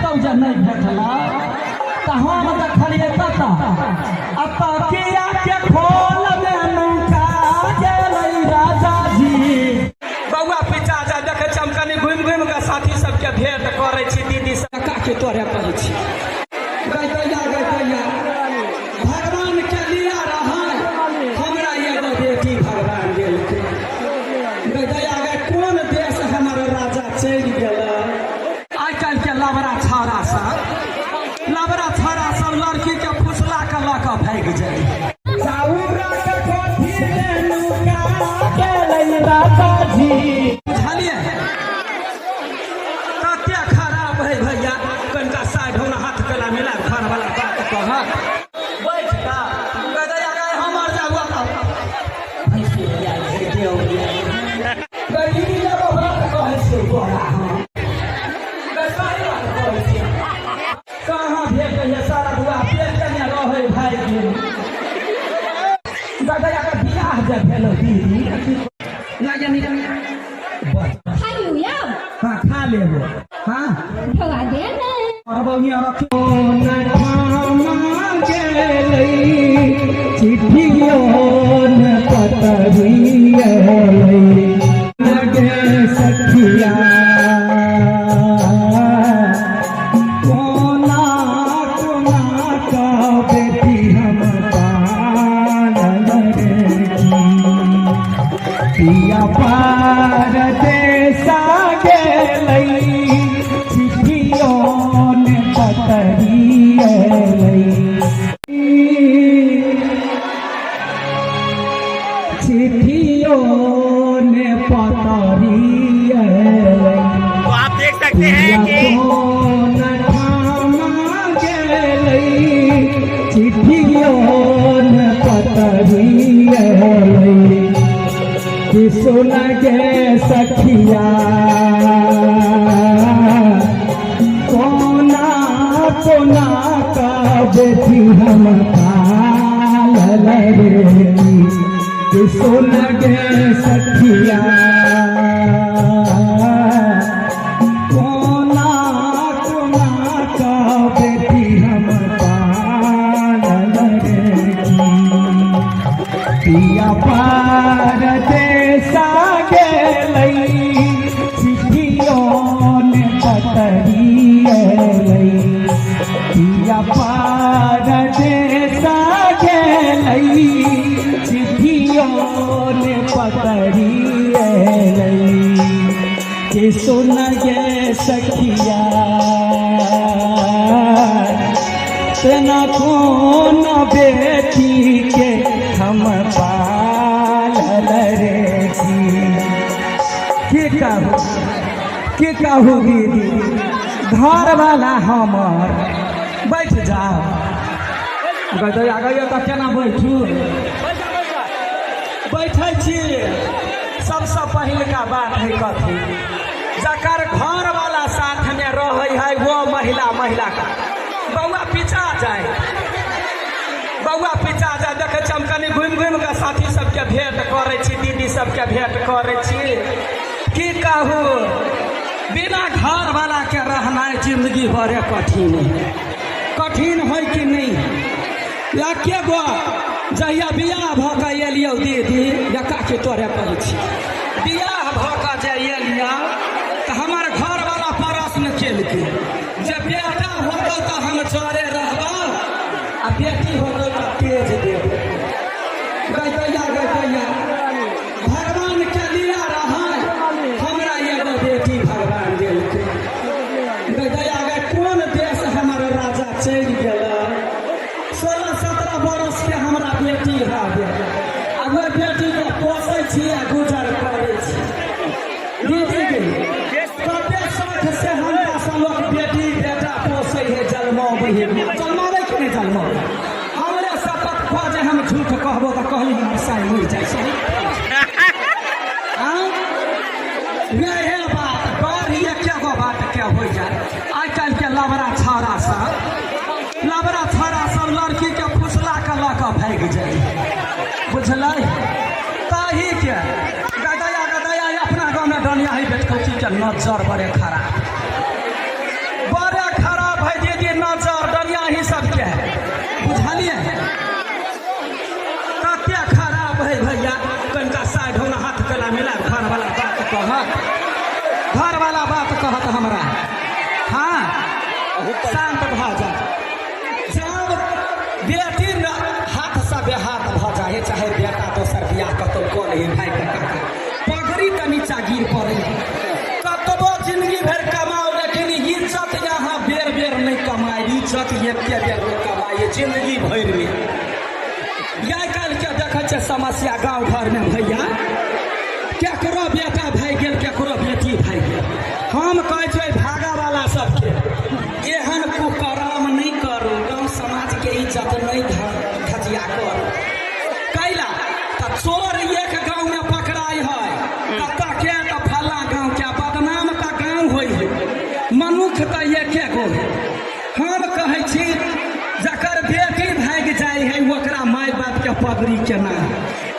कतौ जे नहि भेटलै तऽ हम देखलियै कतऽ आ तकिया के खोल मे नुका गेलै राजा जी। बौआ पिता जा देखै छी हम कनि घुमि घुमि कऽ साथी सबके भेंट करै छी दीदी सब काकी तोरे कहै छी गै दैया गै दैया भगवान के लीला रहै हमरा एगो बेटी भगवान देलकै गै दैया गै कोन देश हमर राजा चलि गेलै। आइ काल्हि के लबरा छाड़ा सब लबरा छाड़ा सब लड़की के फुसला के लऽ कऽ भागि जाइ। चाउरा के कोठी में नुका गेलै राजा जी। बुझलियै कते खराब है भैया कनिका साइड होना हाथ गला मिला घर वाला बात कहत बैठ का गदया गए हमर जागुआ का भैंसी लिया है देव लिया गरीबी जब बात कहै छै तोरा हम सही बात कहै छै कहाँ भेटै है सारा बुआ पेट केने रहै भाइ गेल गदया के बियाह जे भेलो दीदी ना जानी बस खा लियौ यौ। हाँ खा लेबो हाँ ढोआ दे ने। चिट्ठियो न पतरी गे सखिया कोना कोना का बेटी हम पालन रे पिया पार देशा गेलै चिट्ठियो ने पतरी अयलै चिट्ठियो ने पतरी अयलै तो आप देख सकते हैं पिया कि कोन ठामा गेलै चिट्ठियो ने पतरी अयलै कि सुन गे सखिया कोना कोना का बेटी हम पालल रे कि सुन गे सखिया कोना कोना का बेटी हम पालल रे पिया पार देशा गेलै चिट्ठियो ने पतरी अयलै पिया पार देशा गेलै चिट्ठियो ने पतरी अयलै कि सुन गे सखिया तेना कोन बेटी के हम पालल रे की कहू की कहू दीदी घर वाला हमर बैठ जाओ गदैया गैया तऽ केना बैठू बैठै छी। सबसँ पहिलका बात है कथी जकर घर वाला साथ में रहै है वो महिला महिला का बौआ पीछा जाए बौआ पीछा जाए। देखै छी हम कनि घुमि घुमि कऽ साथी सबके भेंट करै छी दीदी सबके भेंट करै छी। की कहू बिना घर वाला के रहनाइ जिंदगी बड़े कठिन है। कठिन है कि नहीं? या के गो जहिया बियाह भऽ कऽ एलियौ दीदी या काकी तोरे कहै छी बियाह भऽ कऽ जे एलियौ तऽ हमर घरवाला प्रश्न केलकै जे बेटा होतौ तऽ हम जरे रहबौ आ बेटी होतौ तऽ तेज देबौ। गै दैया गै दैया भगवान के लीला रहै हमरा एगो बेटी भगवान देलकै। गै दैया गै कोन देश हमर राजा चलि गेलै 16-17 बरस के हमरा बेटी हवे आ ओहि बेटी के पोसै छी आ गुजर करै छी। दीदी गे कते शौक से हमरा सब लोक बेटी बेटा पोसै है जन्माबै है जन्माबै कि नहि जन्माबै हमरे शपथ खा जे हम झूठ कहबो तऽ कहली हमर साई मरि जाइ छै। वएह बात डर एके गो बात के हो जाए आइ काल्हि के लबरा छाड़ा सब लबरा छाड़ा सब लड़की के फुसला के लऽ कऽ भागि जाइ बुझलै ताही के गदया गदया अपना गाँवमे डनियाही बेटखौची के नजर बड़े खराब बड़े खराब। कहत हमरा। हाँ, शांत भऽ जा। जब बेटी हाथ से बेहाथ भऽ जाए, चाहे बेटा दोसर बियाह कतौ कऽ ले, भाई के काका पगड़ी तऽ नीचा गिर पड़े। कतबो जिंदगी भरि कमाओ, लेकिन इज्जत यहाँ बेर बेर नहि कमाए। इज्जत एके बेर कमाए जिंदगी भरि में। आइ काल्हि के देखै छियै समस्या गाँव घरमे भैया, केकरो बेटा भागि गेल, केकरो बेटी भागि गेल। हम कहै छियै भागऽवला सबके, एहन कुकर्म नहि करू, गाँव समाजके इज्जत नहि धजिया करू। कैला तऽ चोर एक गाँवमे पकड़ाइ है, कतऽ के तऽ फल्ला गाँवके, बदनाम तऽ गाँव होइ है, मनुख तऽ एके गो है। हम कहै छी जकर बेटी भागि जाइ है ओकरा माय बापके पगड़ी केना।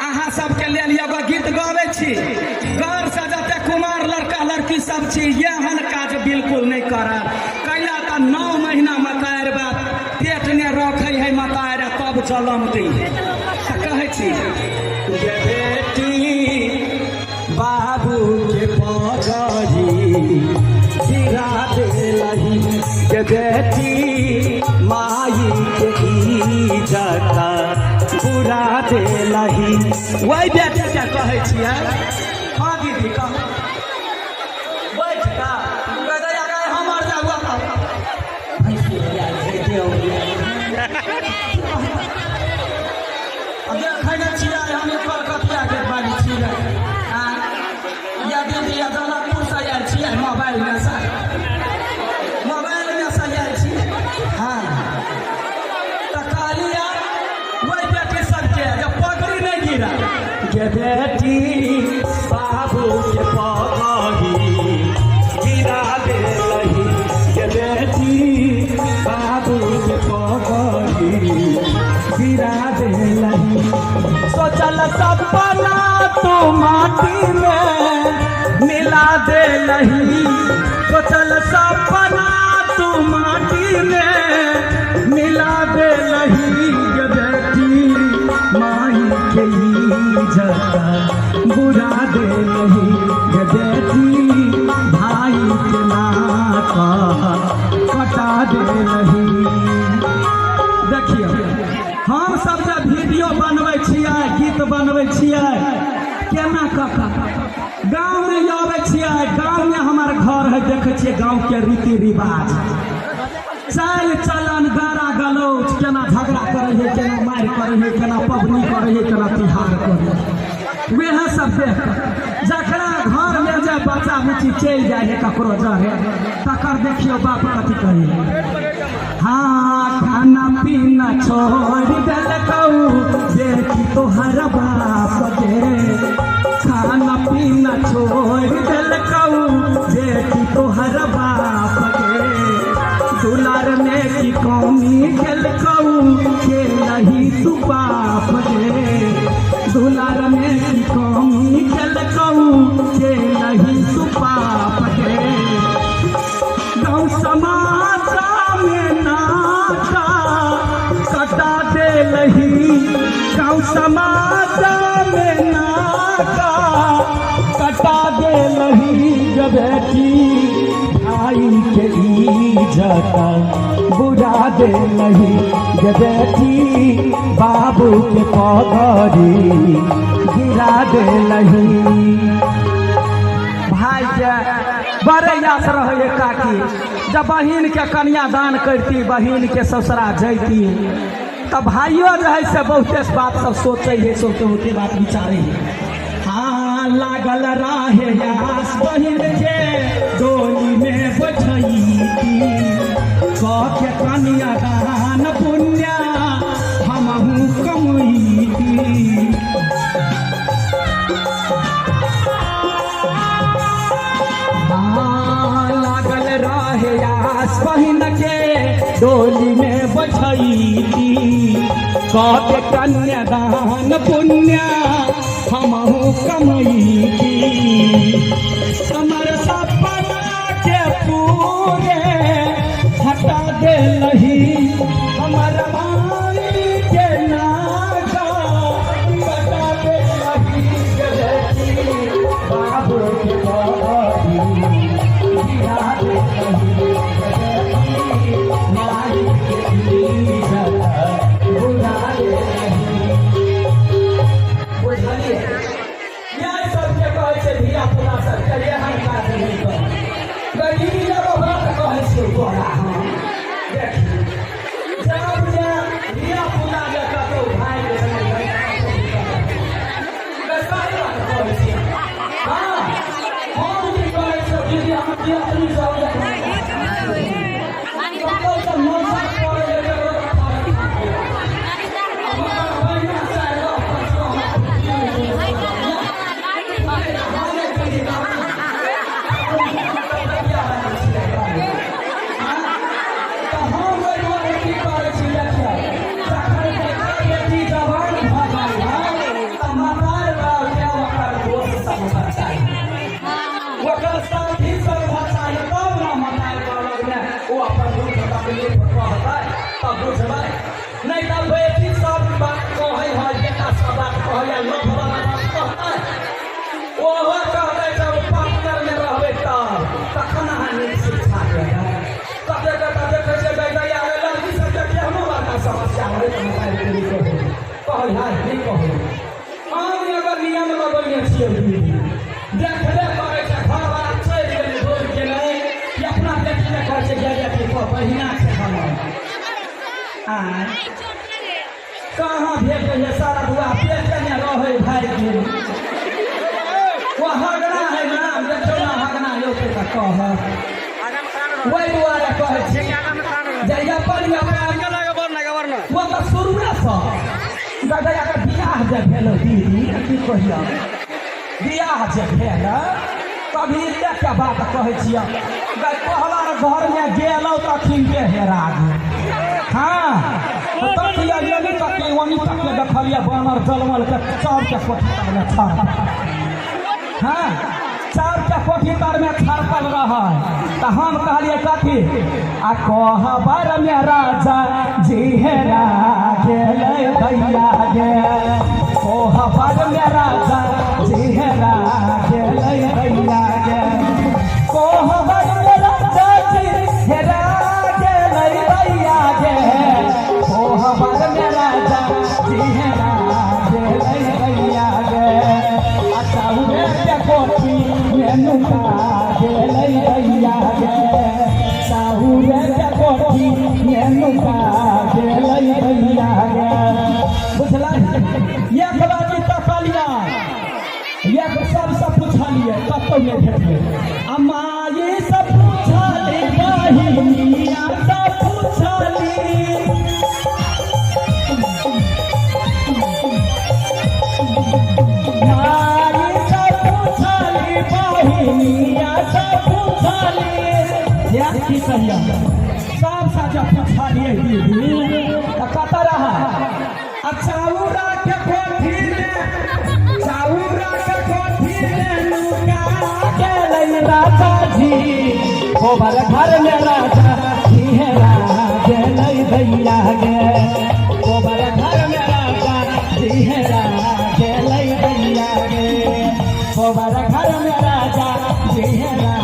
अहाँ सबके लेल एगो गीत गबै छी। घर से जते कुमार लड़का लड़की सब छी, एहन काज बिल्कुल नहि करब। कैला तऽ 9 महीना मतारि बाप पेट ने रखै है मतारि, तब जलम दै है। तऽ कहै छी जे बेटी बाबू के पगड़ी गिरा देलही, के बेटी माई के इज्जत बुरा देलही। वही बेटी के कहै छियै। हाँ दीदी, कह बैठ का हमर जाउ। देखै नहि छियै हम कलकतियाके बाली छियै। या दीदी, या जनकपुरसँ आयल छियै, मोबाइलमे सँ, मोबाइलमे सँ आयल छियै। हँ, तऽ कहलियै ओहि बेटी सबके जे पगड़ी नहि गिरा के बेटी बाबूके पगड़ी गिरा देलही, के बेटी बाबूके पगड़ी गिरा देलही। सोचल सपना तू माटी में मिला देलही, सोचल सपना तू माटी में मिला देलही, के बेटी माई के इज्जत बुरा देलही, के बेटी भाई के नाता कटा देलही। देखियौ, हम सब जे वीडियो बनबै छियै, गीत बनबै छियै, केना कऽ कऽ गाँवमे अबै छियै। गाँवमे हमर घर है, देखै छियै गाँवके रीति रिवाज, चालि चलन, गारा गलौज, केना झगड़ा करै है, केना मारि करै है, केना पबनी करै है, केना तिहार करै है, वएह सब देख कऽ जकरा घरमे जे बच्चा बुच्ची चलि जाइ है ककरो जरे, तकर देखियौ बाप कथी करै है। हाँ, खाना पीना छोड़ देलकौ बेटी तोहर बाप के, खाना पीना छोड़ देलकौ बेटी तोहर बाप के, दुलार में की कमी केलकौ के नहीं तू बाप के, दुलार में की कमी केलकौ के नहीं तू बाप के। गाँव समाज में नाता कटा देलही, गाँव समाज में नाता कटा देलही, गे बेटी भाई के इज्जत बुरा देलही, गे बेटी बाबू के पगड़ी गिरा देलही। भाई के बड़े आस रहे काकी, जब बहिन के कन्यादान करती, बहिन के ससुरा जैती, तब भाइयो जे है से बहुते बात सब सोचे है, सोते होते बात विचारे है। हाँ, लागल रहे आस बहिन के डोली में बैठैती, कह के कन्यादान पुण्य हमहू कमैती। हाँ, लागल रहे आस बहिन के डोली में बैठैती, कह के कन्यादान पुण्य हमहू कमैती। हमर सपना के पूरे हटा देलही, हमर माई के नाका कटा देलही, के बेटी बाबू के पगड़ी गिरा बुझबै नहि तऽ बेटी सब बात कहै है बेटा सब बात कहै है लोभ वाला बात कहतै ओहो कहतै जब पार्टनर मे रहबै तब तखन अहाँ नीक शिक्षा देबै। कते कते देखै छियै गैया लड़की सबके केहनो बड़का समस्या होइ तऽ मोबाइल चोरी कहै कहै है नहि कहै। हम एगो नियम लगौने छियै दीदी, देखबे करै छै घरवाला चलि गेलै दौड़ गेलै कि अपना बेटीके कहै छै गे बेटी कह बहिना छै हमर। आँय कहाँ भेटै है सारा बुआ पेटे मे रहै भाइ गेल ओ हगना है ना देखियौ ना हगना औतै तऽ कहब। ओहि दुआरे कहै छी जे अपन ओ तऽ शुरुएसँ गगैयाके बियाह जे भेल दीदी की कहियौ बियाह जे भेल कभी एकटा बात कहै छियै कोहबर घरमे गेलहुँ तखिनके हेरा गेल। हाँ तकिया एनी तकिया ओनी तकिया देखलियै बानर जलमलके चाउरके कोठी तरमे छड़पल। हाँ चाउरके कोठी तरमे छड़पल रहै तऽ हम कहलियै कथी आ कोहबर मे राजा जी हेरा गेलै भैया गे कोहबर मे राजा जी हेरा गेलै भैया गे कोहबर मे राजा जी हेरा गेलै भैया गे कोहबर मे राजा जी हेरा गेलै भैया गे आ चाउरे के कोठी मे नुका गेलै भैया गे चाउरे के कोठी मे नुका गेलै भैया गे। बुझलै एक बाजी तकलियै एक सबसँ पुछलियै कतौ नहि भेटलै आ माई से पुछली बहिनिया से पुछली माई से पुछली बहिनिया से पुछली यार की कहिया सब सा जब पुछलियै दीदी तऽ कतऽ रहै आ चाउरा के कोठी मे चाउरा के कोठी मे नुका गेलै राजा जी गोबर घर में राजा जी हेरा गेलै भैया गे गोबर घर में राजा जी हेरा गेलै भैया गे गोबर घर में राजा जी हेरा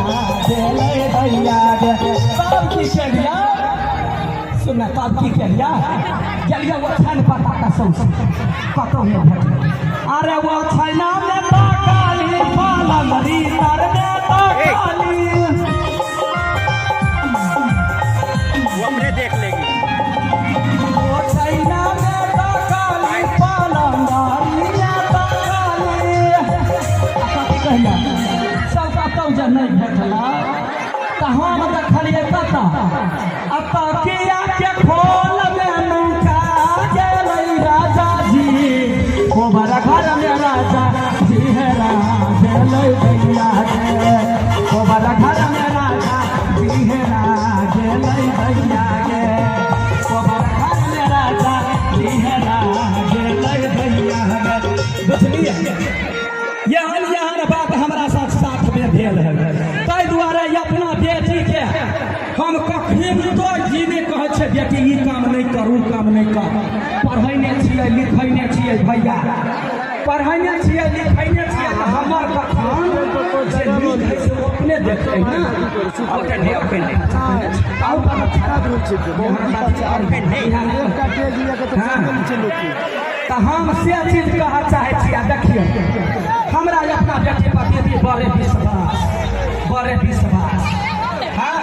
गेलै भैया गे। तब की केलिया सुनना तब की केलिया गेलिया वो छान पता का सौंसे कतौ नहि भेटलै। अरे वो छैना में ताकाली पलंगरी तर में ताकाली वो अपने देख लेगी। वो छैना में ताकाली पलंगरी में ताकाली। आ कथी कहिया सब कतौ जे नहि भेटला तऽ हम देखलियै कतऽ आ तकिया के खोल में नुका गेलै राजा जी गोबर घर में राजा जी हेरा गेलै भैया गे गोबर घर में राजा जी हेरा गेलै भैया गे गोबर घर में राजा जी हेरा गेलै भैया गे। बुझलियै एहन एहन बात हमरा साथ साथ में भेल है ताहि दुआरे अपना बेटी के हम कखनी तो जी नहि कहै छै बेटी ई काम नहि कर ओ काम नहि कर। पढ़ैने छियै लिखैने छियै भैया पढ़ैने छियै लिखैने छियै तऽ हमर कथन जे नीक है से ओ अपने देखतै ना। तऽ हम से चीज कहऽ चाहै छी। आ देखियौ हमरा अपना बेटी पर दीदी बड़े विश्वास बड़े विश्वास। हाँ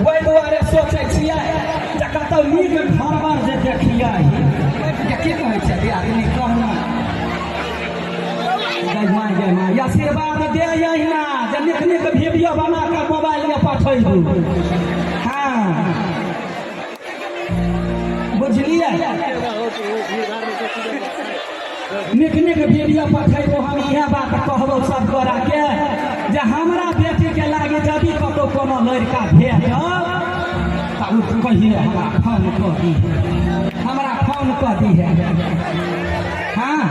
ओहि दुआरे सोचै छियै जे कतौ नीक घरबार जे देखियै जे की कहै छै आदमी कहना जय माँ जय माँ आशीर्वाद दे अहिना जे नीक नीक वीडियो बना कऽ मोबाइल में पठैबू। हाँ बुझलियै नीक नीक वीडियो पठैबो। हम इएह बात कहबो सब गोरा के जे हमरा बेटी के लागी यदि कतौ कोनो लड़का भेटल तऽ ओ कहिए हमरा फोन कऽ दिहे हमरा फोन कऽ दिहे। हाँ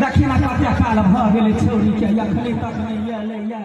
देखी ना कते काल भऽ गेलै छौड़ीके एखनी तक नहि एलैए।